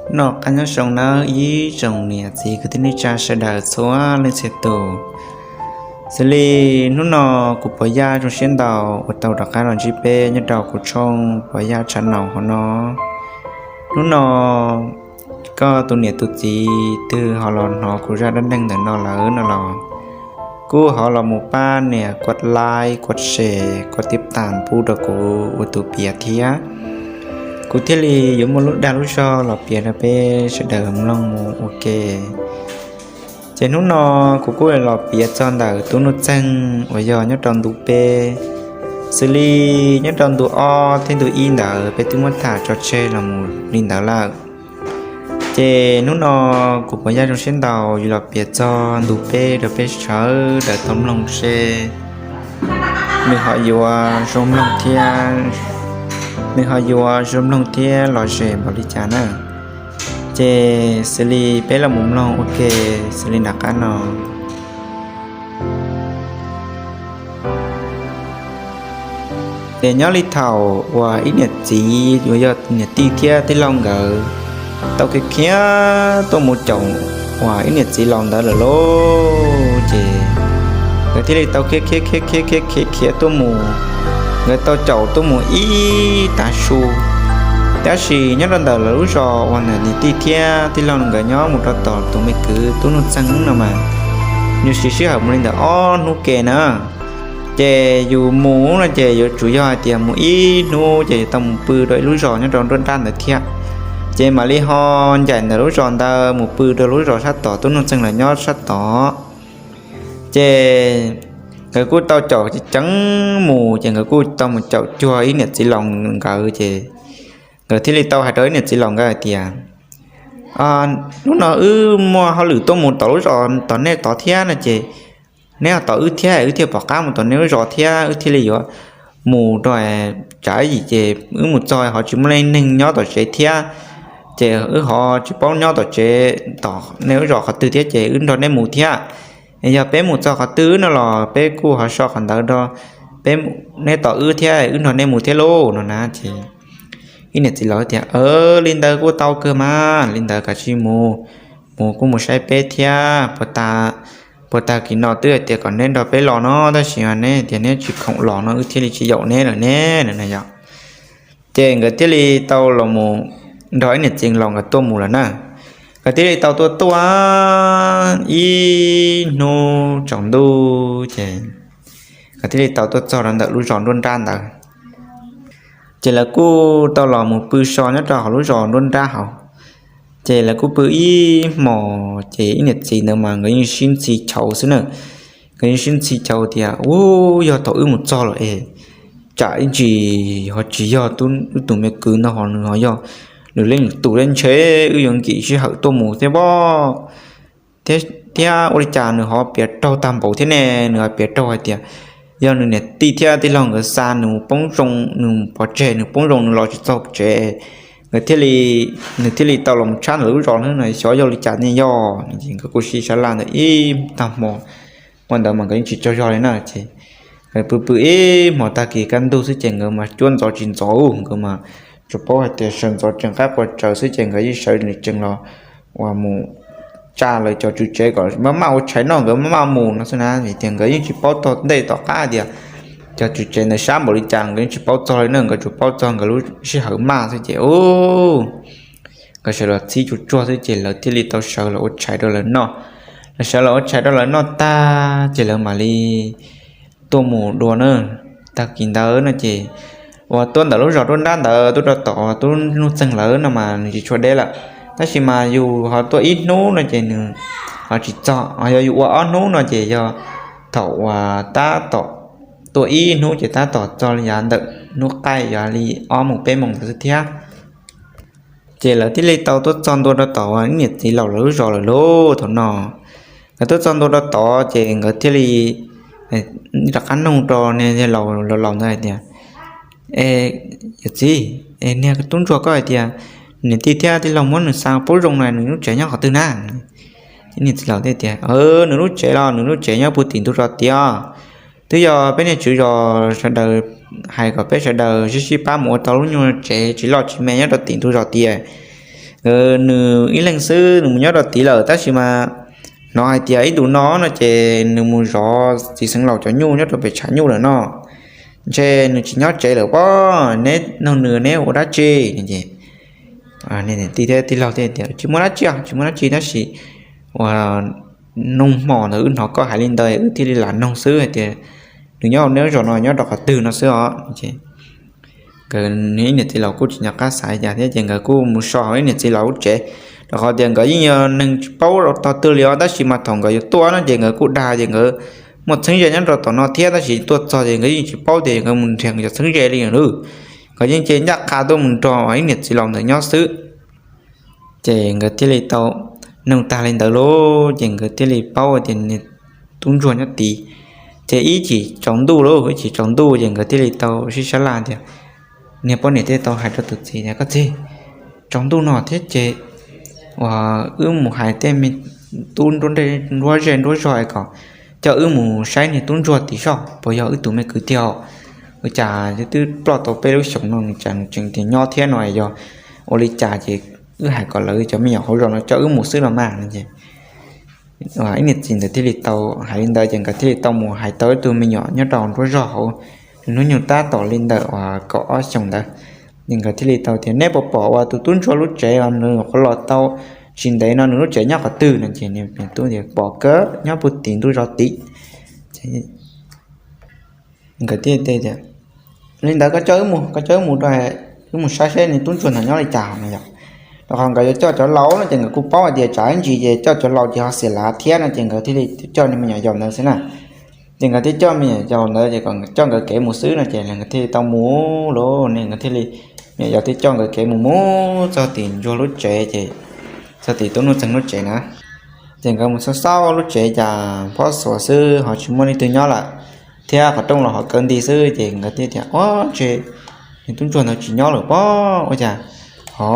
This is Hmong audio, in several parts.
Noj qab nyob zoo nawb ib tsoom niam txiv kwv tij neej tsa sawv daws txhua leej txhia tus. Xws li hnub no kuv Pov Yaj zoo siab ntau uas tau rov qab los ntsib peb nyob rau kuv tshooj Pov Yaj tshav naus hauv no. Hnub no koj tus niam tus txiv twg ho los hnov kuv zaj dab neeg ntawm no lawm no los kuj ho los mus pab nias kuv like, kuv share, kuv tib tas pub rau kuv ua tus piav thiab. Kuv thiaj li yuav muaj lub dag lub zog los piav rau peb sawv daws mloog mus ua ke. Ces hnub no kuv kuj los piav txog ntawm tub nuj txeeg uas yog nyob rau ntu peb. Xws li nyob rau ntu ob thiab ntu ib ntawd peb twb muab tham tso tseg los mus li ntawd lawm. Ces hnub no kuv Pov Yaj zoo siab ntau yuav los piav txog ntu peb rau peb sawv daws tau mloog seb nws ho yuav zoo mloog thiab, nws ho yuav zoo mloog thiab los zem npaum li cas na. Ces xws li peb los mus mloog ua ke xws li nram qab no. Ces nyob li thaum uas ib niam txiv uas yog niam tij thiab tij laug nkawd tau khiav khiav tuaj mus caum uas ib niam txiv laus ntawd lawm lauj, ces nkawd thiaj li tau khiav khiav khiav khiav khiav khiav khiav tuaj mus. Nkawd tau caum tuaj mus ib tav su, tab sis nyob rau ntawm lawv lub zos uas niam tij thiab tij laug nkawd nyob mus rau tom tus me kwv tub nuj txeeg no mas, nws siv sij hawm mus li ntawm ob hnub ke na. Ces yus mus no ces yuav tsum yog hais tias mus ib hnub ces yuav tau mus pw rau ib lub zos nyob rau nruab nrab ntawd thiab. Ces mam li ho ncaim ntawm lub zos ntawd mus pw rau lub zos sab tod tub nuj txeeg lawv nyob sab tod. Ces nkawd kuj tau caum ceev mus, ces nkawd kuj tau mus caum cuag ib niam txiv laus nkawd, ces nkawd thiaj li tau hais rau ib niam txiv laus nkawd hais tias, hnub no wb muaj hauj lwm tuaj mus tom lub zos tom nej tod thiab no ces neb ho tos wb thiab wb thiaj pom qab mus tom nej lub zos thiab wb thiaj li yuav mus rau, tsam ib yim ces wb mus txog ho tsis muaj leej neeg nyob tom tsev thiab, ces wb ho tsis paub nyob tom tsev tom nej lub zos qhov twg thiab ces wb nrog neb mus thiab. Yog peb mus txog qhov twg no los peb kuj ho so qhov ntawd rau peb, neb tos wb thiab wb nrog neb mus thiab lauj no na. Ces ib niam txiv laus tias, li ntawd kuj tau kawg mas, li ntawd kav tsij mus, mus kuj mus saib peb thiab. Puag ta, puag ta kis no twb hais tias kom neb nrog peb los no tab sis neb tias neb tsis khoom los no wb thiaj li tsis yaum neb lawm ne no na yom. Ces nkawd thiaj li tau los mus nrog ib niam txiv laus nkawd tuaj mus lawm na. Nkawd thiaj li tau tuaj tuaj ib hnub tsaus ntuj ces nkawd thiaj li tau tuaj txog rau ntawm lub zos nruab nrab ntawd. Ces lawv kuj tau los mus pw so nyob rau hauv lub zos nruab nrab hauv. Ces lawv kuj pw ib hmos ces ib niam txiv ntawd mas nkawd yeej sib ntxhi chauv xwb na. Nkawd yeej sib ntxhi chauv tias, u, yog thaum wb mus txog lawm es tsam ib ntsis ho tsis yog wb tus me kwv ntawd ho nws ho yog nws leej nws tus, ntshe wb yuav nkim sij hawm tuaj mus thiab pob, thiab ua li cas nws ho piav raug tag npaum thiab ne. Nws ho piav raug hais tias yog nws niam tij thiab tij laug nkawd xa nws mus poob zoo, nws mus pov tseg nws poob zoo nws los tsis txog tsev, nkawd thiaj li, nws thiaj li tau los tshab ntawm lub zos no xyov yog li cas ne yog. Nkawd kuj sib sab laj ntawd ib tag hmo, ua ntawd mas nkawd yeej tsis tsaug zog li na. Ces nkawd pw pw ib hmos tag kis kaj ntug xwb ces nkawd mas cuab ntxov tsis ntxov, nkawd mas tsuas paub hais tias sawv ntxov tsees qab qua tsaws xwb ces nkawd yeej sawv tsees los uas mus tsa lawv cov tswv tsev kom maj maj ua tshais noj nkawd maj maj mus no xwb na. Vim tias nkawd yeej tsis paub tog ntej tom qab tias cov tswv tsev ntawd sab npaum li cas, nkawd yeej tsis paub txog li na, nkawd tsuas paub txog nkawd lub sij hawm maj xwb ces nkawd sawv los txhib tsuag tsuag xwb ces lawv thiaj li tau sawv los ua tshais rau lawv noj. Lawv sawv los ua tshais rau lawv noj tag ces lawv mam li tuaj mus dua na. Tag kis ntawd no ces uas tuaj ntawm lub zos nruab nrab ntawd tuaj rau tom tub nuj txeeg lawv no mas nws tsis tshua deb lawm, tab sis mas yus ho tuaj ib hnub no ces nws ho tsis txog, ho yog yus ua ob hnub no ces yog thaum uas tab tom tuaj ib hnub ces tab tom txog li yav ntawm hnub qaij yav li ob moos peb moos ntawd xwb thiab. Ces lawv thiaj li tau tuaj txog ntua rau tom ib niam txiv laus lawv lub zos lawm lauj. Thaum no nkawd tuaj txog ntua rau tod ces nkawd thiaj li rov qab noog rau niag laus laus ntawd hais tias, e, yawm txiv, niag tub ntsuag koj hais tias niam tij thiab tij laug muab nws xa poob zoo na, nws lub tsev nyob qhov twg na? Niag txiv laus thiaj tias, nws lub tsev los nws lub tsev nyob puag tim ntug zos tiag. Twb yog peb niag tswv zos sawv daws hais kom peb sawv daws sib sib pab mus ua tau lub nyuag tsev tsis loj tsis me nyob rau tim ntug zos tiag. Nws ib leeg xwb nws mus nyob rau tid lawm, tab sis mas hnov hais tias ib ntus no no ces nws mus zov txiv xeev laus cov nyuj nyob rau pem tshav nyuj lawm no. Ntshe nws tsis nyob tsev lawm pob, neb nug nws neb ua dab tsi? Tij thiab tij laug thiaj tias tsis muaj dab tsi, tsis muaj dab tsi, tab sis ua nug hmo ntawd wb hnov koj hais li ntawd wb thiaj li lam nug xwb hais tias nws nyob neb zos no nyob rau qhov twg no xwb os. Nkawd ib niam txiv laus kuj tsis nco qab xav cas thiab ces nkawd kuj mus so hauv ib niam txiv laus lub tsev, rau qhov tias nkawd yeej yog neeg tsis paub tog twg li os, tab sis mas thaum nkawd yuav tuaj no ces nkawd kuj dag ces nkawd muaj txheeb ze nyob rau tom no thiab, tab sis tuaj txog ces nkawd yeej tsis paub tias nkawd mus nrhiav cov txheeb ze li lawm. Nkawd yeej ces ncaj qha tuaj mus nrog ib niam txiv laus ntawd nyob xwb. Ces nkawd thiaj li tau nug tag li ntawd lauj, ces nkawd thiaj li paub tias niag tub ntsuag nyob tid. Ces ib chim tsaus ntuj lauj, ib chim tsaus ntuj ces nkawd thiaj li tau sib sab laj tias, niag poj niam thiaj tau hais rau tus txiv tias koj txiv, tsaus ntuj no thiab ces uas wb mus hais tej me tub nruab zej nruab zog es kom coj wb mus saib niag tub ntsuag tim soj puas yog wb tus me kwv tiag. Ua cas twb ploj tau peb lub xyoos no nws tseem tias nyob thiab no, yog ua li cas ces wb hais kom lawv cov me nyuam hauv zos no coj wb mus xwb los mas no es ib niam txiv ntawd thiaj li tau hais li ntawd ces nkawd thiaj li tau mus hais tau ib tug me nyuam nyob rau nruab zog hauv, nws hnub nyoog tab tom li ntawm uas kaum ob xyoos ntawd. Ces nkawd thiaj li tau tias neb puas pom uas tus tub ntsuag lub tsev uas nws qhuav los tau tsis ntev no nws lub tsev nyob qhov twg no ces niag tub tias pom kawg nyob puag tim ntug zos tid. Nkawd thiaj tias li ntawd koj coj wb mus, koj coj wb mus rau, wb mus saib seb niag tub ntsuag ntawd nyob li cas no yom. Rau qhov nkawd yuav coj cov laus no ces nkawd kuj paub hais tias tsam ib ntsis ces coj cov laus ces ho xiam lav thiab no ces nkawd thiaj li coj niag me nyuam yaus ntawd xwb na. Ces nkawd thiaj coj me nyuam yaus ntawd ces kom coj nkawd kev mus xwb no ces nkawd thiaj li tau mus lauj, nkawd thiaj li, me nyuam yaus thiaj coj nkawd kev mus mus txog tim ntsuag lub tsev ces, txog tim tub nuj txeeg lub tsev na. Ces nkawd mus xauj xauj lub tsev cas phob xuas xwb ho tsis muaj leej twg nyob lawm, thiab qhov rooj los ho kaw nti xwb ces nkawd thiaj tias ua ntshe niag tub ntsuag ntawd tsis nyob lawm pob, ua cas ho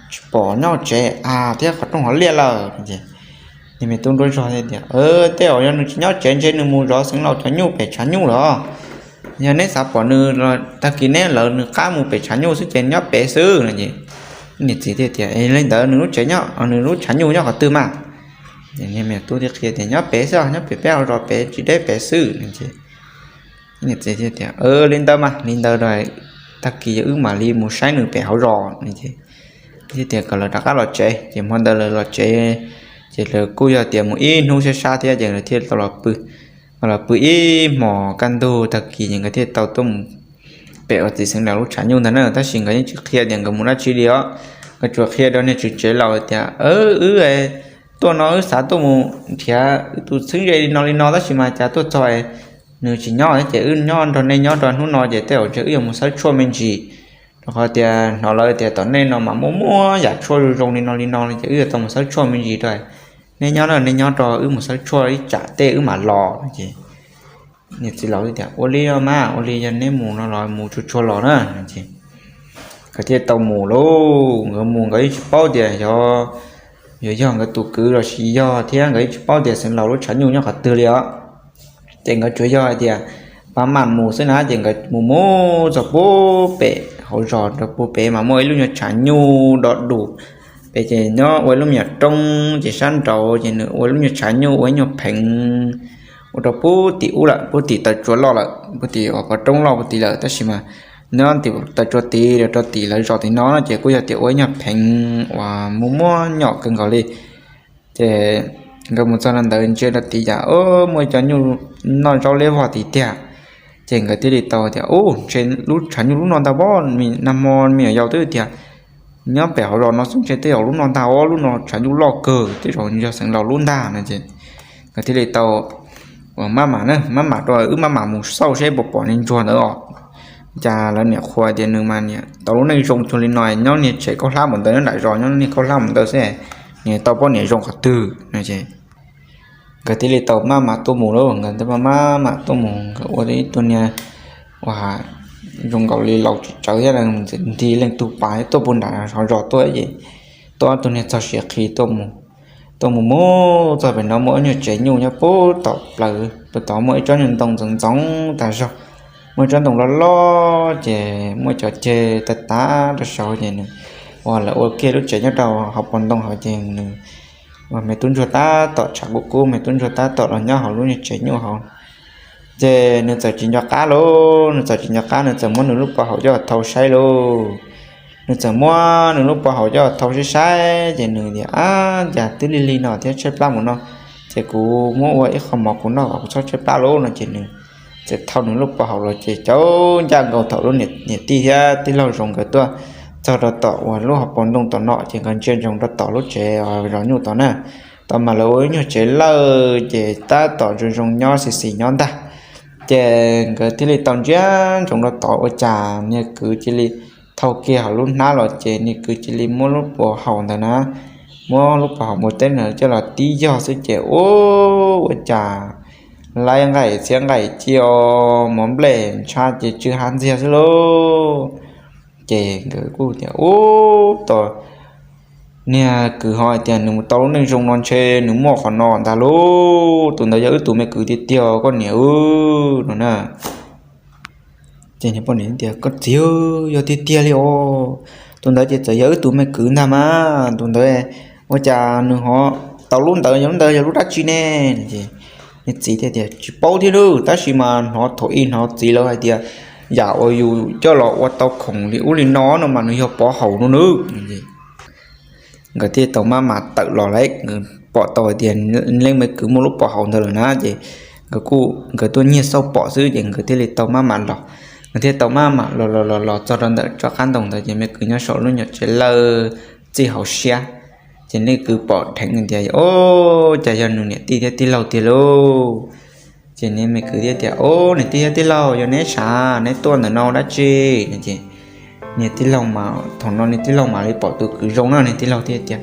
tsis pom nyob tsev a thiab qhov rooj ho liaj lawm. Niag me tub nruab zog tias tej zaum yog nws tsis nyob tsev ntshe nws mus zov xeev laus cov nyuj pem tshav nyuj lawm. Yog neb xav pom nws los tag kis neb lawv nws qab mus pem tshav nyuj xwb ces nyob pem xwb no es niam txiv thiaj tias li ntawd nws lub tsev nyob, nws lub tshav nyuj nyob qhov twg mas? Niag me tub thiaj qhia tias nyob pem xwb, nyob pem peb hauv zos pem tsis deb pem xwb no es niam txiv thiaj tias li ntawd mas li ntawd tag kis yog wb mam li mus saib nws pem hauv zos no es thiaj tias kom lawv rov qab los tsev ces hmo ntawd lawv los tsev ces lawv kuj yog tias mus ib hnub sab sab thiab ces lawv thiaj tau los pw. Los pw ib hmos kaj ntug tag kis ces nkawd thiaj tau tuaj mus pem uas txiv xeev laus lub tshav nyuj ntag na, tab sis nkawd yeej tsis qhia tias nkawd mus dab tsi li os. Nkawd tsuas qhia rau niag tswv tsev laus tias wb tuaj no wb xav tuaj mus nrhiav wb tus txheeb ze li no li no tab sis mas cas tuaj txog nws tsis nyob ces wb nyob nrog nej nyob rau hnub no ces tej zaum ntshe wb yuav mus xawb tshuaj me ntsis, rau qhov tias hnov lawv tias tom nej no mas muaj muaj yam tshuaj zoo zoo li no li no ces wb yuav tau mus xawb tshuaj me ntsis rau. Nej nyob no nej nyob rau wb mus xawb tshuaj ib tsam tej wb mam los no es niag txiv laus tias ua li mas ua li yog neb mus no los mus tsuag tsuag los na. Nkawd thiaj tau mus lauj, nkawd mus nkawd yeej tsis paub tias yog, yog yog nkawd tus kwv los sis yog thiab nkawd yeej tsis paub tias xeev laus lub tshav nyuj nyob qhov twg li os. Ces nkawd tsuas yog hais tias pab mam mus xwb na ces nkawd mus mus txog puag pem hauv zos rau puag pem mas muaj ib lub nyuag tshav nyuj do dus pem ces nyob ua ib lub me nyuam roob ces sab nraud ces nws ua ib lub nyuag tshav nyuj ua ib nyuag pheev ua rau puag tim ub lawm, puag tim taw tsua loj lawm, puag tim uas pov roob loj puag tim lawm tab sis mas nyob tim taw tsua tid rau tim lawv zos tim no no ces kuj yog tias ua ib nyuag pheev uas muaj muaj nyom kawg nkaus li. Ces nkawd mus txog rau ntawd ntsia rau tid cas muaj cov nyuj noj zaub liab vog tid tiag. Ces nkawd thiaj li tau tias ntshe lub tshav nyuj lub no ntag pob, nag hmo me nyuam yaus twb tias nyob pem hauv zos no xwb ntshe tej zaum lub no ntag os, lub no tshav nyuj loj kawg tej zaum yog xeev laus lub ntag no ces nkawd thiaj li tau uas maj mam na, maj mam rau wb maj mam mus xauj seb puas pom niag ntsuag ntawd os. Cas lawv niam qhuas tias nws mas niam tau lub neej zoo cuag li no nyob niag tsev khaub hlab npaum ntawd, nyob nram zos nyob niag khaub hlab npaum ntawd xwb, niam tau poj niam zoo qhov twg no es nkawd thiaj li tau maj mam tuaj mus lauj. Nkawd maj mam tuaj mus nkawd ua ib tug niag uas zoo nkaus li laus tsis tsawv thiab nti leej tug pas tuaj puag nram hauv zos tuaj ces tuaj ob tug niag txog siav qhi tuaj mus, tuaj mus mus txog pem no muaj ib nyuag tsev nyuj nyob puag tom plaws, puag tod muaj ib tsob nyuag ntoo ntxoov ntxoov tag zog, muaj ib tsob ntoo loj loj ces muaj cov ceg tag tag rau saud ces nws uas lawv ua kiag lub tsev nyob rau hauv paus ntoo hauv ces nws, uas me tub ntsuag tab tom tshav kub kub, me tub ntsuag tab tom los nyob hauv lub niag tsev nyuj hauv. Ces nws txawm tsis nco qab lauj, nws txawm tsis nco qab, nws txawm muab nws lub pov haum coj thau saib lauj. Nws txawm muab nws lub pov haum coj thau saib saib ces nws tias, Ab, cas twb lig lig no thiab tshaib plab mus no, ces kuv muab ua ib qho mov kuv noj kom kuv txhob tshaib plab lauj no ces nws txawm thau nws lub pov haum los ces cov ncaj nkaus thaum lub niam tij thiab tij laug Zoov nkawd tuaj txog rau tom uas lub hauv paus ntoo tom no ces nkawd ntsia ntsoov rau tom lub tsev zov nyuj tom na. Tom mas lawv ua ib nyuag tsev lawj ces tab tom zoo zoo nyob xis xis nyob ntag. Ces nkawd thiaj li tau ntsia ntsoov rau tod ua cas niag kwv cia li thau kiag hauv lub hnab los ces niag kwv cia li muab lub pov haum ntawd na, muab lub pov haum npua teb ntawd coj los tib yog xwb ces ub, ua cas laib nqaim txiab nqaim ci os, mov nplej ntshab ces tsw hav ntxiag xwb lauj. Ces nkawd kuj tias, Ub, tos niag kwv ho hais tias nws mus tau lub neej zoo no ntshe nws muaj qhov no ntag lauj, tus ntawd yog wb tus me kwv tiag tiag koj niam ub no na. Ces niag poj niam tias, Koj txiv, yog tiag tiag li os, tus ntawd ces txawm yog wb tus me kwv ntag mas, tus ntawd ua cas nws ho tau lub ntawd, yog lub ntawd yog lub dab tsi ne? Ces niag txiv thiaj tias, Tsis paub thiab lauj, tab sis mas hnov thaum ub hnov txiv lawv hais tias yam uas yus coj los ua tau khoom li ub li no no mas nws yog pov haum no nawb. Nkawd thiaj tau maj mam tawm los lawm, nkawd pom tau hais tias leej me kwv muaj lub pov haum ntawd lawm na ces nkawd kuj, nkawd tuaj nyiag xauj pom xwb ces nkawd thiaj li tau maj mam los. Nkawd thiaj tau maj mam los los los los txog rau ntawm tsob qab ntoo ntawd ces me kwv nyob saum lub nyuag tsev lawj txij hauv siab. Ces leej kwv pom dheev tias, Ub, cas yog nws niam tij thiab tij laug tiag lauj? Ces niag me kwv thiaj tias, Ub, niam tij thiab tij laug, yog neb sav neb tuaj ntawm no ua dab tsi? Ces niag tij laug mas thaum no niag tij laug mam li pom tus kwv zoo na, niag tij laug thiaj tias,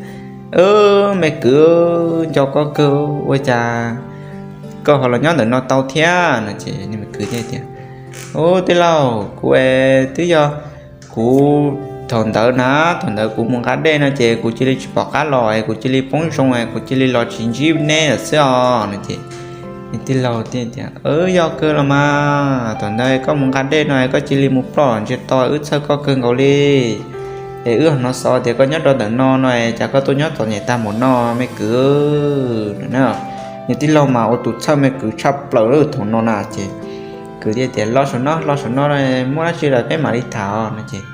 Ub, me kwv, nco koj kawg, ua cas koj ho los nyob ntawm no tau thiab? No ces niag me kwv thiaj tias, Ub, tij laug, kuv es twb yog kuv thaum ntawd na, thaum ntawd kuv mus nqa dej no ces kuv cia li tsis pom qab los es kuv cia li poob zoo es kuv cia li los tsis ntsib neb lawm xwb os. No ces niag tij laug thiaj tias, Yog kawg los mas, thaum ntawd koj mus nqa dej no es koj cia li mus ploj ntsiag to, wb txhawj koj kawg nkaus li. Es wb hnov xov tias koj nyob rau ntawm no no es cas koj tuaj nyob txom nyem tag npaum no me kwv? No na, niag tij laug mas ua tus txhawj me kwv tshaj plaws lawm thaum no na ces kwv thiaj tias, Los saum no, los saum no, muaj dab tsi los peb mam li tham no ces,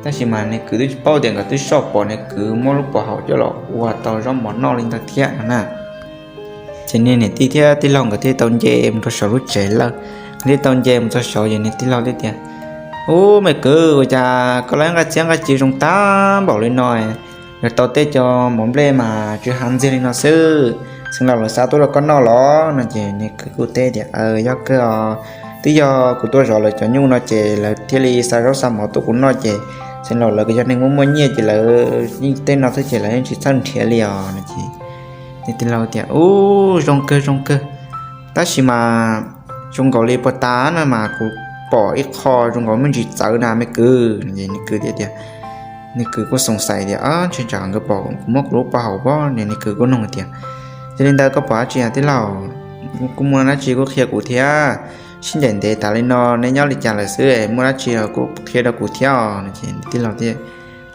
tab sis mas niag kwv twb tsis paub tias nkawd twb soj pom niag kwv muab lub pov haum coj los ua tau zaub mov noj li ntawd thiab no na. Ces niag niam tij thiab tij laug nkawd thiaj tau nce mus rau saum lub tsev lawj, nkawd thiaj tau nce mus txog saud ces niag tij laug thiaj tias, Ub, me kwv, ua cas koj laib nqaij txiab nqaij ci zoo tag npaum li no, yog tau tej cov mov nplej mas tsw hav ntxiag li no xwb, xeev laus lawv xa tuaj rau koj noj los? No ces niag kwv kuj teb tias, Yog kawg os, twb yog kuv tuaj zov lawv cov nyuj no ces lawv thiaj li xa zaub xa mov tuaj kuv noj ces xeev laus lawv kuj yog neeg muaj muaj nyiaj ces lawv yeej tej no xwb ces lawv yeej tsis txhawj nrhiav li os. No ces niag tij laug tias, Ub, zoo kawg zoo kawg, tab sis mas zoo nkaus li puag ta no mas kuv pom ib qho zoo nkaus me ntsis txawv na me kwv. Niag kwv thiaj tias, niag kwv kuj xoom xaiv tias, Ntshe tsam nkawd pom kuv muab kuv lub pov haum pob. Niag kwv kuj nug tias, Yog li ntawd koj pom dab tsi os tij laug? Kuj muaj dab tsi kuj qhia kuv thiab. Sib ncaim ntev tas li no neb nyob li cas lawm xwb es muaj dab tsi kuj qhia rau kuv thiab os. No ces tij laug thiaj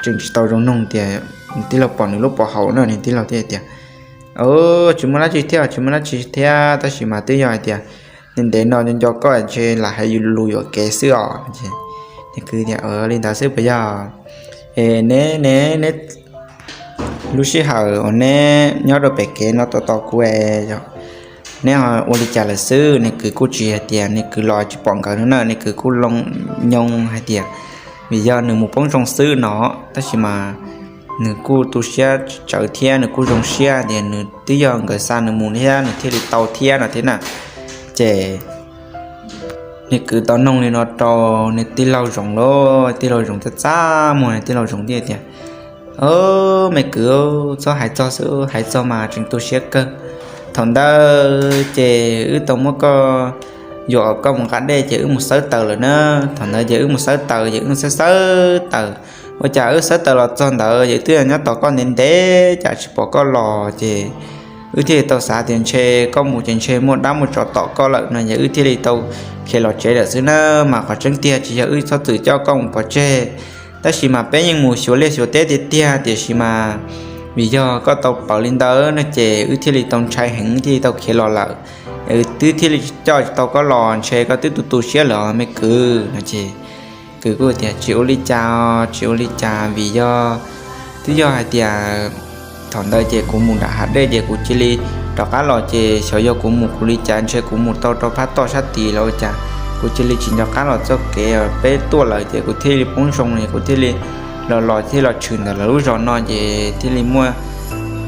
tseem tsis tau zoo nug tias tij laug pom nws lub pov haum no, niag tij laug thiaj tias, Tsis muaj dab tsi thiab, tsis muaj dab tsi thiab, tab sis mas twb yog hais tias ntev ntev no nco nco koj ntshe lam hais lus yuam kev xwb os. Niag kwv tias, Li ntawd xwb puas yog? Es neb, neb, neb lub sij hawm uas neb nyob rau pem kev no tos tos kuv es neb ho ua li cas lawm xwb? Niag kwv kuj tsis hais tias niag kwv los tsis pom nkawd no na, niag kwv kuj loo nyoo hais tias vim yog nws mus poob zoo xwb no, tab sis mas nws kuj tu siab tsawv thiab nws kuj zoo siab tias nws twb yog nkawd xa nws mus thiab nws thiaj li tau thiab no thiab na. Ces niag kwv tau noog li no rau niag tij laug Zoov lauj, tij laug Zoov txaj txaj muag, niag tij laug Zoov thiaj tias, Au, me kwv, txhob hais txog xwb, hais txog mas tseem tu siab kawg. Thaum ntawd ces wb tau muab koj yuam koj mus nqa dej ces wb mus xawb taws lawm na. Thaum ntawd ces wb mus xawb taws ces wb xawb xawb taws, ua cas wb xawb taws los txog ntawd ces twb yog nyob tos koj ntev ntev cas tsis pom koj los ces wb thiaj li tau xav tias ntshe koj mus ces ntshe muaj dab muaj tsov tom koj lawm no ces wb thiaj li tau khiav los tsev lawm xwb na. Mas qhov tseeb tiag tsis yog wb txhob txwm coj koj mus pov tseg, Tab sis mas peb yeej mus xyuas liaj xyuas teb tiag tiag, tiam sis mas vim yog koj tau pawv li ntawd no ces wb thiaj li tau ntshai heev thiaj li tau khiav los lawm. Wb twb thiaj li coj tsis tau koj los, ntshe koj twb tu tu siab lawm me kwv no ces kwv kuj tias tsis ua li cas, tsis ua li cas, vim yog twb yog hais tias thaum ntawd ces kuv mus nram hav dej ces kuv cia li rov qab los ces xyov yog kuv mus kuv li cas, ntshe kuv mus tau rau phab toj sab tid los ua cas, kuv cia li tsis nco qab los txoj kev, peb tuaj lawm ces kuv thiaj li poob zoo es kuv thiaj li los los thiaj los tshwm ntawm lawv lub zos no ces thiaj li muaj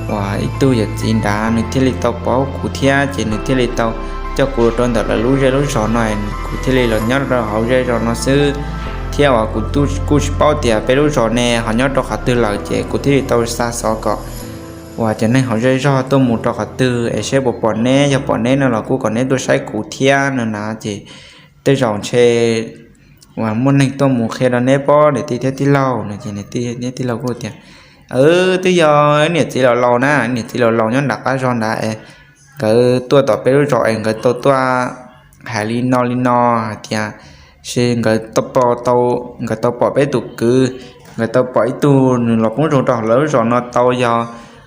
uas ib tug yawm txiv nrad nws thiaj li tau paub kuv thiab ces nws thiaj li tau coj kuv rau ntawm lawv lub zej lub zos no, kuv thiaj li los nyob rau hauv zej zos no xwb. Thiab uas kuv kuj tsis paub tias peb lub zos ne ho nyob rau qhov twg lawm ces kuv thiaj li tau xa xov kom uas cov neeg hauv zej zog tuaj mus rau qhov twg es seb puas pom neb, yog pom neb no los kuj kom neb tuaj saib kuv thiab no na ces tej zaum ntshe uas muaj neeg tuaj mus qhia rau neb pob niam tij thiab tij laug no ces niam tij thiab tij laug kuj tias, twb yog niam txiv laus laus na, niam txiv laus laus nyob nram qab zog nrad es nkawd tuaj tom peb lub zos es nkawd tau tuaj hais li no li no hais tias, seb nkawd tau pom peb tus kwv, nkawd tau pom ib tug nws los poob zoo rau lawv lub zos no tau yog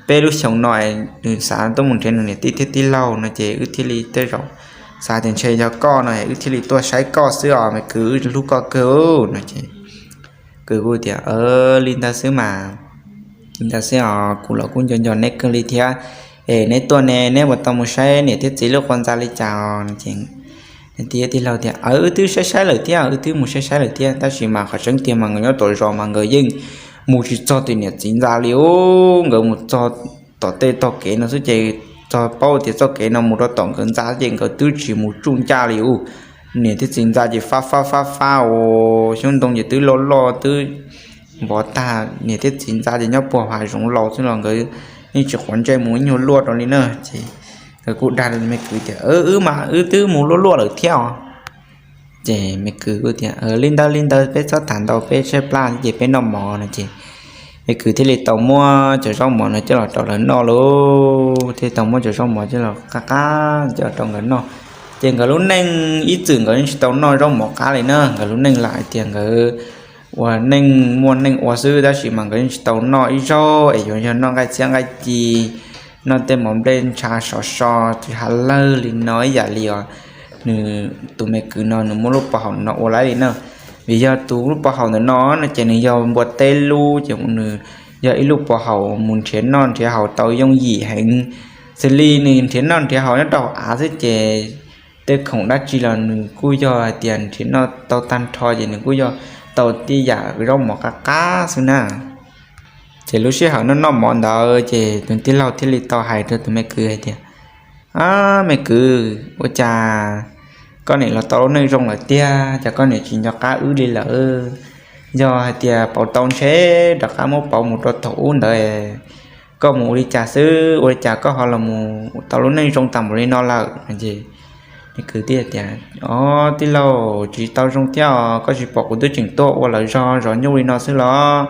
peb lub xyoos no es nws xav tuaj mus nrhiav nws niam tij thiab tij laug no ces wb thiaj li tej zaum xav tias ntshe yog koj no es wb thiaj li tuaj saib koj xwb os me kwv, wb hlub koj kawg no ces kwv kuj tias, li ntawd xwb mas, li ntawd xwb os, kuv los kuj nco nco neb kawg li thiab. Es neb tuaj ne neb puas tau mus saib niam thiab txiv lub qhov ntxa li cas os no ces niam tij thiab tij laug tias, wb twb saib saib lawm thiab, wb twb mus saib saib lawm thiab, tab sis mas qhov tseeb tiag mas nkawd nyob tom zos mas nkawd yeej mus tsis txog tim niam txiv ntxa li os, nkawd mus txog tom tej tog kev no xwb ces txog paub tias txoj kev no mus rau tom nkawd ntxa ces nkawd twb tsis mus tsuj ncaj li os. Niam thiab txiv ntxa ces fab fab fab fab os, xyoob ntoo ces twb loj loj twb npov tag, niam thiab txiv ntxa ces nyob puag hav zoov laus xwb los nkawd yeej tsis quav ntsej mus ib nyuag luaj rau li na ces nkawd kuj dag me kwv tias, wb mas wb twb mus luaj luaj lawm thiab os. Ces me kwv kuj tias, li ntawd li ntawd peb txhob tham ntau, peb tshaib plab ces peb noj mov no ces me kwv thiaj li tau muab cov zaub mov no coj los rau lawv noj lauj, thiaj tau muab cov zaub mov coj los qab qab coj los rau nkawd noj. Ces nkawd lub neej ib txwm nkawd yeej tsis tau noj zaub mov qab li na, nkawd lub neej lam hais tias nkawd ua neej muaj neej ua xwb tab sis mas nkawd yeej tsis tau noj ib zaug es yuav yog noj nqaij txhiab nqaij ci, noj tej mov nplej ntsha sov so tsis hav lawg li no ib yam li os nws tus me kwv no nws muab lub pov haum no ua laib li na. Vim yog tus lub pov haum ntawm no no ces nws yog npua teb lub ces nws yog ib lub pov haum mus nrhiav noj nrhiav haus tau yooj yim heev. Xws li nws nrhiav noj nrhiav haus nyob rau hauv av xwb ces tej khoom dab tsi los nws kuj yog hais tias nrhiav noj tau tag nrho ces nws kuj yog tau tej yam zaub mov qab qab xwb na. Ces lub sij hawm noj noj mov ntawd ces tus tij laug thiaj li tau hais rau tus me kwv hais tias, me kwv, ua cas koj niam los tau lub neej zoo lawm tiag, cas koj niam tsis nco qab wb li lawm? Yog hais tias pauv tau ntshe rov qab muab pauv mus rau thaum ub ntawd, koj mus ua li cas xwb, ua li cas koj ho los mus tau lub neej zoo tas npaum li no lawm? Ces nws kwv tij tias, o, tij laug, tsis tau zoo thiab os, koj tsis pom kuv twb tseem tuaj ua lawv zog zov nyuj li no xwb los?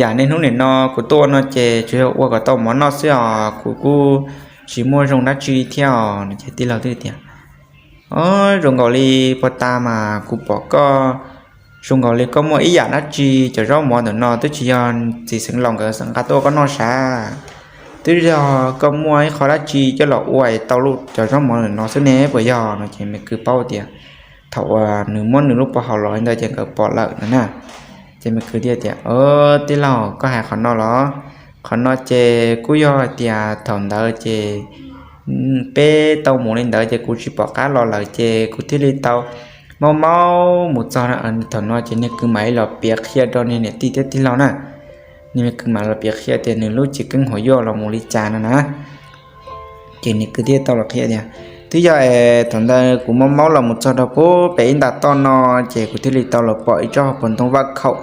Yam niaj hnub nim no kuv tuaj ua no ces tsuas yog ua kom tau mov noj xwb os, kuv kuj tsis muaj zoo dab tsi thiab os. Ces tij laug twb tias, o, zoo nkaus li puag ta mas kuv pom koj zoo nkaus li koj muaj ib yam dab tsi, cov zaub mov ntawm no twb tsis yog txiv xeev laus nkawd nqa tuaj koj noj sav, twb yog koj muaj ib qho dab tsi coj los ua es tau cov zaub mov ntawm no xwb ne puas yog? No ces me kwv paub tias thaum uas nws muab nws lub pov haum los li ntawd ces nkawd pom lawm no na. Ces me kwv thiaj tias, o, tij laug, koj hais qhov no los? Qhov no ces kuj yog hais tias thaum ntawd ces peb tau mus li ntawd ces kuv tsis pom qab los lawm ces kuv thiaj li tau maub maub mus txog. Thaum no ces niag kwv mam li los piav qhia rau niag niam tij thiab tij laug na. Niag kwv mam los piav qhia tias nws lub txiv keeb hauv yuaj los mus li cas no na. Ces niag kwv thiaj tau los qhia tias, twb yog es thaum ntawd kuv maub maub los mus txog rau pem ib nta toj no, ces kuv thiaj li tau los pom ib tsob hauv paus ntoo vaj khaum.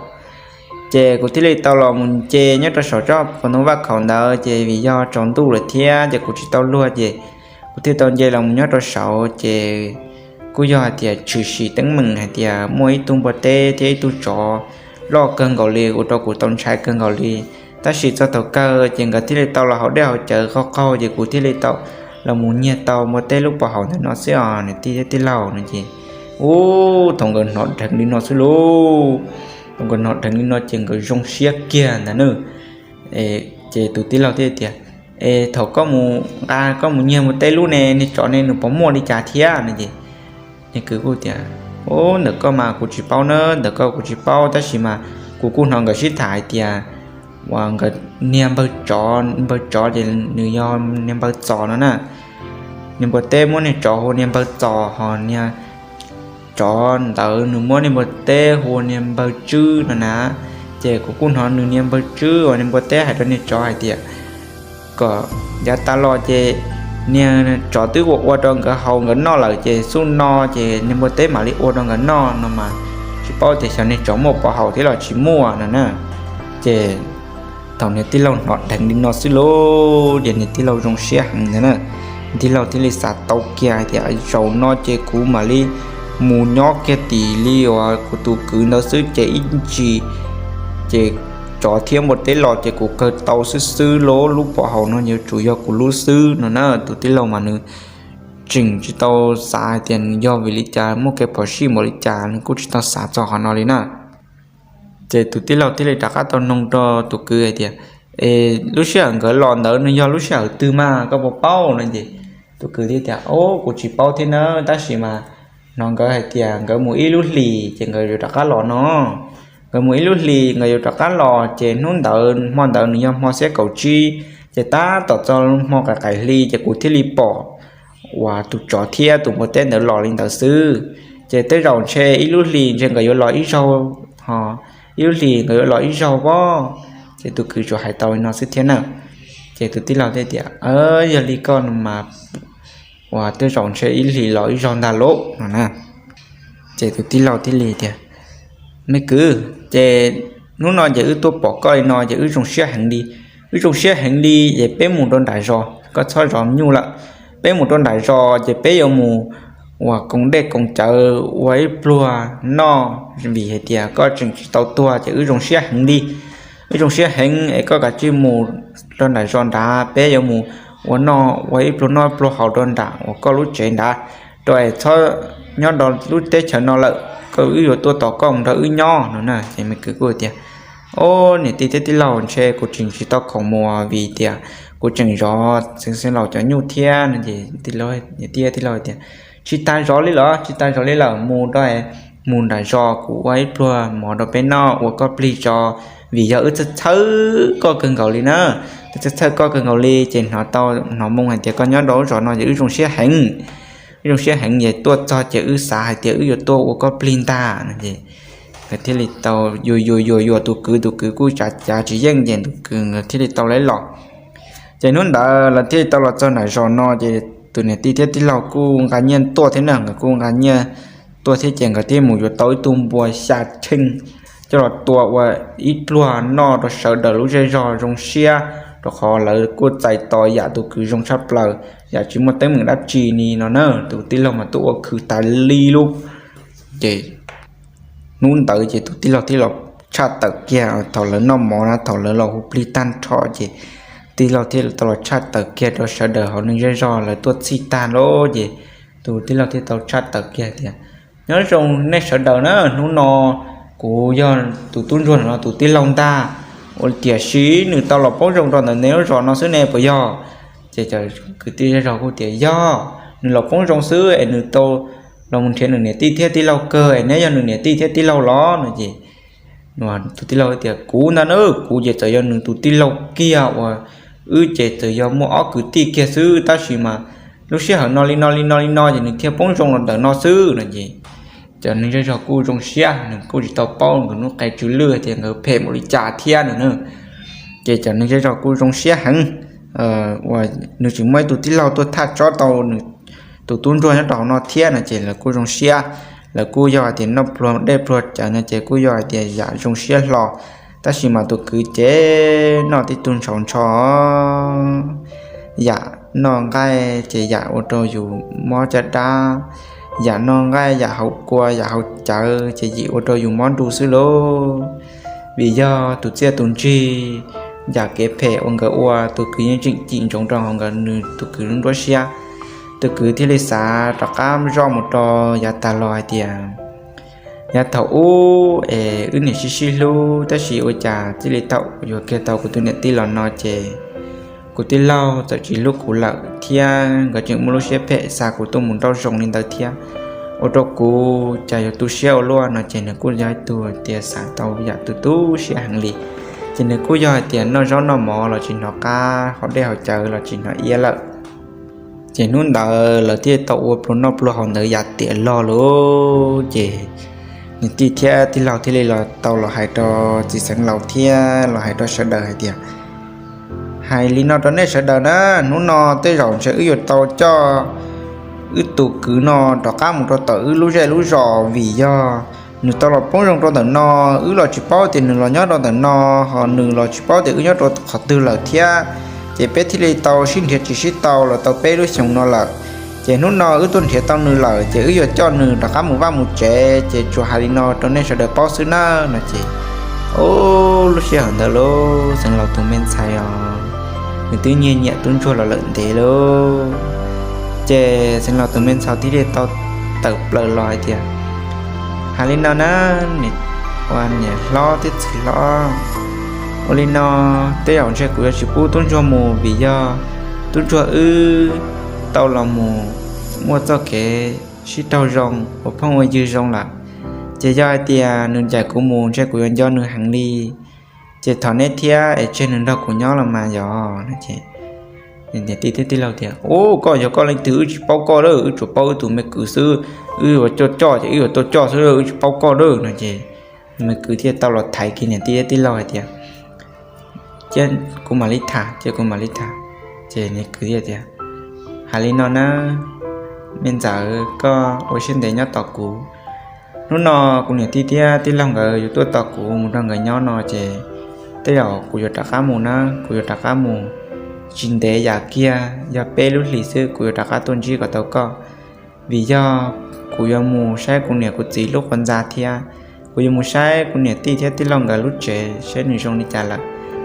Ces kuv thiaj li tau los mus nce nyob rau saum tsob hauv paus ntoo vaj khaum ntawd, ces vim yog tsaus ntuj lawm thiab ces kuv tsis tau luag ces kuv thiaj tau nce los mus nyob rau saud ces kuj yog hais tias tshwm sim teeb meem hais tias muaj ib tug npua teb thiab ib tug tsov loj kawg nkaus li ua rau kuv tau ntshai kawg nkaus li. Tab sis txog thaum kawg ces nkawd thiaj li tau los haus dej haus cawv qaug qaug ces kuv thiaj li tau los mus nyiag tau npua teb lub pov haum ntawm no xwb os niam tij thiab tij laug no ces, ub, thaum nkawd hnov dheev li no xwb lauj, Nkawd hnov dheev li no ces nkawd zoo siab kiag ntag na. Ces tus tij laug thiaj tias, Es thaum koj mus nqa, koj mus nyiag npua teb lub ne, niag tsov ne nws puas muaj li cas thiab no? Ces niag kwv kuj tias, Ub, ntawm koj mas kuv tsis paub na, ntawm koj kuv tsis paub, tab sis mas kuv kuj hnov nkawd sib tham hais tias uas nkawd niag npawg tsov, npawg tsov ces nws yog niag npawg Txos no na. Niag npua teb muab niag tsov hu niag npawg Txos, ho niag tsov ntawd nws muab niag npua teb hu niag npawg Tswb no na. Ces kuv kuj hnov nws niag npawg Tswb uas niag npua teb hais rau niag tsov hais tias kom yav tas los ces niag tsov twb ua ua rau nkawd haus nkawd noj lawm, ces xub no ces niag npua teb mam li ua rau nkawd noj no mas, tsis paub tias xyov niag tsov muaj pov haum thiab los tsis muaj no na. Ces thaum niag tij laug hnov dheev li no xwb lauj, ces niag tij laug zoo siab heev ntag na. Tij laug thiaj li xav tau kiag hais tias, Zaum no ces kuv mam li mus nyob kiag tim li uas kuv tus kwv ntawd xwb, ces ib ntsis ces tsov thiab npua teb los ces kuv kawg tau xwb xwb lauj, lub pov haum no yuav tsum yog kuv lub xwb no na. Tus tij laug mas nws tseem tsis tau xav hais tias nws yog vim li cas, muaj kev phom sij npaum li cas, nws kuj tsis tau xav txog qhov no li na. Ces tus tij laug thiaj li rov qab tau noog rau tus kwv hais tias, Es lub sij hawm nkawd los ntawd nws yog lub sij hawm twg mas koj puas paub no? Ces tus kwv thiaj tias, Ub, kuv tsis paub thiab na, tab sis mas hnov nkawd hais tias nkawd mus ib lub hlis ces nkawd yuav rov qab los no. Nkawd mus ib lub hlis nkawd yuav rov qab los, ces hnub ntawd hmo ntawd nws yog hmo xiab kaum tsib, ces tab tom txog hmo qaim qaim hli ces kuv thiaj li pom uas tus tsov thiab tus npua teb ntawd los li ntawd xwb. Ces tej zaum ntshe ib lub hlis ntshe nkawd yuav los ib zaug, ho ib lub hlis nkawd yuav los ib zaug pob. Ces tus kwv tsuas hais tau li no xwb thiab na. Ces tus tij laug thiaj tias, Yog li koj no mas uas tej zaum ntshe ib hlis los ib zaug ntag lauj no na. Ces tus tij laug thiaj li tias, Me kwv, ces hnub no ces wb tuaj pom koj li no ces wb zoo siab heev li. Wb zoo siab heev li ces peb mus rau nram zos, koj txhob zov nyuj lawm. Peb mus rau nram zos ces peb yuav mus uas koom dej koom cawv ua ib pluag noj, vim hais tias koj tseem tsis tau tuag ces wb zoo siab heev li. Wb zoo siab heev es koj kav tsij mus rau nram zos nrad, peb yuav mus ua noj ua ib pluag noj pluag haus rau nram uas koj lub tsev nrad, rau es txhob nyob rau lub teb chaws no lawm, koj wb yuav tuaj tos koj mus nrog wb nyob no na. Ces me kwv kuj tias, Ob, niam tij thiab tij laug, ntshe kuv tseem tsis tau khoom mus vim tias kuv tseem zov xeev laus cov nyuj thiab no. Ces tij laug, niam tij thiab tij laug tias, Tsis tas zov li los? Tsis tas zov li lawm, mus rau, mus nram zos kuv ua ib pluag mov rau peb noj ua koj plig tso, vim yog wb txhawj txhawj koj kawg nkaus li na. Wb txhawj txhawj koj kawg nkaus li ces hnov tau, hnov moo hais tias koj nyob rau lub zos no ces wb zoo siab heev. Wb zoo siab heev ces tuaj txog ces wb xav hais tias wb yuav tuaj ua koj plig ntag no. Ces nkawd thiaj li tau yuam yuam yuam yuam tus kwv, tus kwv kuj cav cav tsis yeej ces tus kwv nkawd thiaj li tau lawv los. Ces hnub ntawd lawv thiaj li tau los txog nram zos no ces tus niam tij thiab tij laug kuj nqa nyiaj tuaj thiab na, nkawd kuj nqa nyiaj tuaj thiab ces nkawd thiaj mus yuav tau ib tug npua xya tsheej coj los tua ua ib pluag noj rau sawv daws lub zej zog zoo siab, rau qhov lawv kuj txais tos yam tus kwv zoo tshaj plaws, yam tsis muaj teeb meem dab tsi ni no na. Tus tij laug mas tuaj ua khwv tas li lub. Ces hnub ntawd ces tus tij laug thiaj los tshaj tawm kiag thaum lawv noj mov na, thaum lawv los hu plig tag nrho ces tij laug thiaj tau los tshaj tawm kiag rau sawv daws hauv neeg zej zog lawv tuaj txhij tag lawm ces tus tij laug thiaj tau tshaj tawm kiag tias, Nyob zoo nej sawv daws na, hnub no kuv yog tus tub ntsuag no tus tij laug ntag, ua tiam sis nws tau los poob zoo rau ntawm nej lub zos no xwb ne puas yog? Ces cov kwv tij zej zog kuj tias, Yog, nws los poob zoo xwb es nws tau los mus nrhiav nws niam tij thiab tij laug kawg es neb yog nws niam tij thiab tij laug los no. Ces tus tij laug tias, Kuv ntag na, kuv ces txawm yog nws tus tij laug kiag uas wb ces txawm yog muaj ob kwv tij kiag xwb, tab sis mas lub sij hawm no li no li no li no ces nws thiaj poob zoo los ntawm no xwb no. Ces cov neeg zej zog kuj zoo siab, nws kuj tsis tau paub nkawd lub qe tsw lwj tias nkawd phem npaum li cas thiab no na. Ces cov neeg zej zog kuj zoo siab heev uas nws tseem muaj ib tug tij laug tuaj thaj tsob tau nws tus tub ntsuag nyob rau hauv no thiab no ces lawv kuj zoo siab. Lawv kuj yog hais tias noj pluag dej pluag cawv no ces kuj yog hais tias yam zoo siab hlo. Tab sis mas tus kwv ces noj tib tug ntshauv ntsho, yam noj nqaij ces yam ua rau yus mob caj dab, yam noj nqaij yam haus kua yam haus cawv ces yim ua rau yus mob nruj xwb lauj. Vim yog tus txiaj tus ntsig, yam kev phem uas nkawd ua tus kwv yeej tseem cim ntsoov rau hauv nkawd nws tus kwv lub nruab siab. Tus kwv thiaj li xav rov qab zoj mus rau yav tag los hais tias, Yav thaum ub es wb niam sib sib hlub tab sis ua cas txij li thaum yuav kiag tau kuv tus niam tij los no ces kuv tij laug txawm tsis hlub kuv lawm thiab nkawd tseem muaj lub siab phem xa kuv tuaj mus nrauj zoo li ntawd thiab. Ua rau kuv cas yuav tu siab ua luaj no ces nws kuj yog ib tug tias xav tau yam tu tu siab heev li. Ces nws kuj yog hais tias noj zaub noj mov los tsis hnov qab, haus dej haus cawv los tsis hnov iab lawm. Ces hnub ntawd lawv thiaj tau ua pluag noj pluag haus ntawd yam tiam log lauj. Ces niam tij thiab tij laug thiaj li los tau los hais rau txiv xeev laus thiab los hais rau sawv daws hais tias, hais li no rau nej sawv daws na, hnub no tej zaum ntshe wb yuav tau coj wb tus kwv no rov qab mus rau tom wb lub zej lub zos vim yog nws tau los poob zoo rau ntawm no, wb los tsis paub tias nws los nyob rau ntawm no, ho nws los tsis paub tias wb nyob rau qhov twg lawm thiab. Ces peb thiaj li tau sib nrhiav tsis sib tau los tau peb lub xyoos no lawm. Ces hnub no wb tuaj nrhiav tau nws lawm ces wb yuav coj nws rov qab mus vaj mus tsev, ces tsuas hais li no rau nej sawv daws paub xwb nawb no ces, ub, lub sij hawm ntawd lub xeev laus tus me ntxhais os, nws twb nyiag nyiam tub ntsuag los lawm ntev lauj. Ces xeev laus tus me ntxhais thiaj li tau tawm plaws los hais tias, hais li no na, ua niam hlob thiab txiv hlob, ua li no tej zaum ntshe kuv yuav tsis pub tub ntsuag mus vim yog tub ntsuag wb tau los mus muaj txoj kev sib raug zoo ua phooj ua ywg zoo lawm. Ces yog hais tias nws ncaim kuv mus ntshe kuv yuav nco nws heev li. Ces thov neb thiab es tseg nws nrog kuv nyob los mas yog. Niam tij thiab tij laug tias, ub, koj yog koj leej twg wb tsis paub koj lawm, wb tsuas paub wb tus me kwv xwb, wb yuav coj coj ces wb yuav tuaj coj xwb, wb tsis paub koj lawm no ces nws me kwv thiaj tau los thaiv kiag niam tij thiab tij laug hais tias, cia kuv mam li tham, cia kuv mam li tham. Ces nws kwv thiaj tias, hais li no na, me ntxawm, koj ua siab ntev nyob tos kuv. Hnub no kuv niam tij thiab tij laug nkawd yuav tuaj tos kuv mus nrog nkawd nyob no ces tej zaum kuv yuav rov qab mus na, kuv yuav rov qab mus tsis ntev yam kiag, yog peb lub hlis xwb kuv yuav rov qab tuaj ntsib kom tau koj. Vim yog kuv yuav mus saib kuv niam kuv txiv lub qhov ntxa thiab kuv yuav mus saib kuv niam tij thiab tij laug nkawd lub tsev saib nws zoo li cas lawm.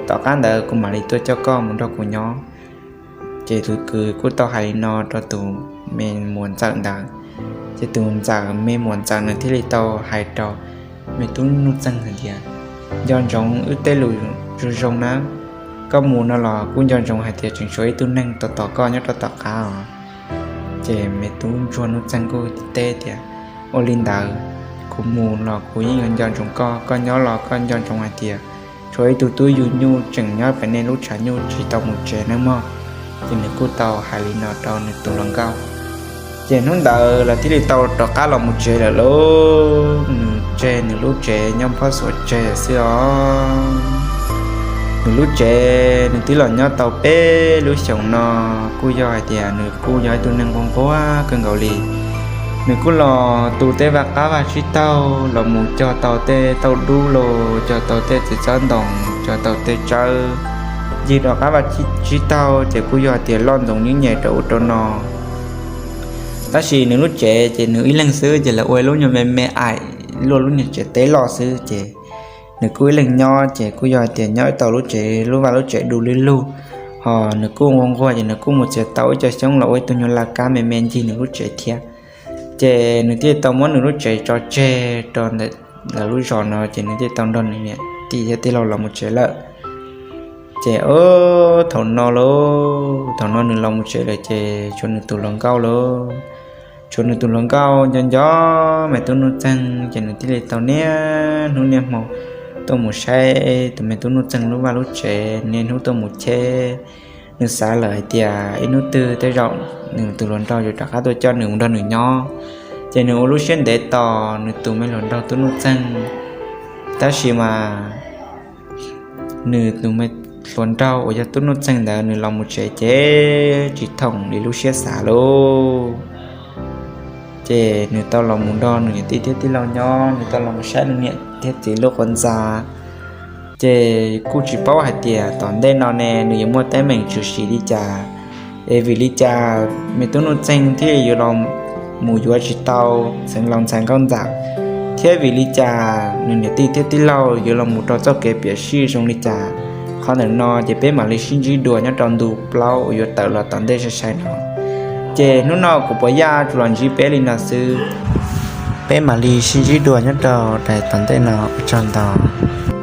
Tom qab ntawd kuv mam li tuaj coj koj mus nrog kuv nyob. Ces tus kwv kuj tau hais li no rau tus me muam ntxawm ntawd. Ces tus ntxawm, me muam ntxawm nws thiaj li tau hais rau me tub Nuj Txeeg hais tias, nco ntsoov wb tej lus zoo zoo na, koj mus no los kuj nco ntsoov hais tias tseem tshuav ib tug neeg tos tos koj nyob rau tom qab os. Ces me tub ntsuag Nuj Txeeg kuj teb tias, ua li ntawd, kuv mus los kuv yeej yuav nco ntsoov koj, koj nyob los koj nco ntsoov hais tias tshuav ib tug tub yug nyuj tseem nyob pem nej lub tshav nyuj tsis tau mus tsev nawb mog. Ces nws kuj tau hais li no rau nws tus hluas nkauj. Ces hnub ntawd lawv thiaj li tau rov qab los mus tsev lawm lauj. Nws tseg nws lub tsev nyob phob xuas tseg xwb os. Nws lub tsev nws twb los nyob tau peb lub xyoos no, kuj yog hais tias nws kuj yog ib tug neeg nquag nquag kawg nkaus li. Nws kuj los tu tej vaj qab vaj tsib taug, los mus cog tau tej tauj dub los cog tau tej txiv txob ntoo, cog tau tej tsawb, ncig rov qab vaj tsib taug ces kuj yog hais tias loj ntxoov nyuj nyem rau ub rau no. Tab sis nws lub tsev ces nws ib leeg xwb ces lawv ua ib lub nyuag me me aim luaj lub niag tsev teb loj xwb ces nws kuj ib leeg nyob ces kuj yog hais tias nyob ib tau lub tsev lub vaj lub tsev du lug lug, ho nws kuj nquag nquag ces nws kuj mus txiav tau ib co xyoob los ua ib tug nyuag laj kab me me ncig nws lub tsev thiab. Ces nws thiaj tau muab nws lub tsev tso tseg rau ntawm lawv lub zos no ces nws thiaj tau nrog nws niam tij thiab tij laug los mus tsev lawm. Ces thaum no lauj, thaum no nws los mus tsev lawm ces tshuav nws tus hluas nkauj lauj. Tshuav nws tus hluas nkauj nco nco me tub Nuj Txeeg ces nws thiaj li tau niaj hnub niaj hmo tuaj mus saib tus me tub Nuj Txeeg lub vaj lub tsev, niaj hnub tuaj mus cheb. Nws xav lawm hais tias ib hnub twg tej zaum nws tus hluas nraug yuav rov qab tuaj coj nws mus nrog nws nyob, ces nws ua lub siab ntev tos nws tus me hluas nraug tub Nuj Txeeg. Tab sis mas nws tus me hluas nraug uas yog tub Nuj Txeeg ntawd nws los mus tsev ces tsis thoom li lub siab xav lauj. Ces nws tau los mus nrog nws niam tij thiab tij laug nyob, nws tau los mus saib nws niam thiab txiv lub qhov ntxa. Ces kuj tsis paub hais tias tom ntej no ne nws yuav muaj teeb meem tshwm sim li cas, es vim li cas me tub Nuj Txeeg thiaj yuav los mus yuav tsis tau Xeev Laus ntxhais Nkauj Ntxawm, thiab vim li cas nws niam tij thiab tij laug yuav los mus rau txoj kev piam sij zoo li cas. Qhov ntawm no ces peb mam li sib ntsib dua nyob rau ntu plaub uas yuav tawm los tom ntej sai sai no. Ces hnub no kuv Puas Yaj tsuas los ntsib peb li no xwb. Peb mam li sib ntsib dua nyob rau daim tom ntej no, ua tsaug ntau.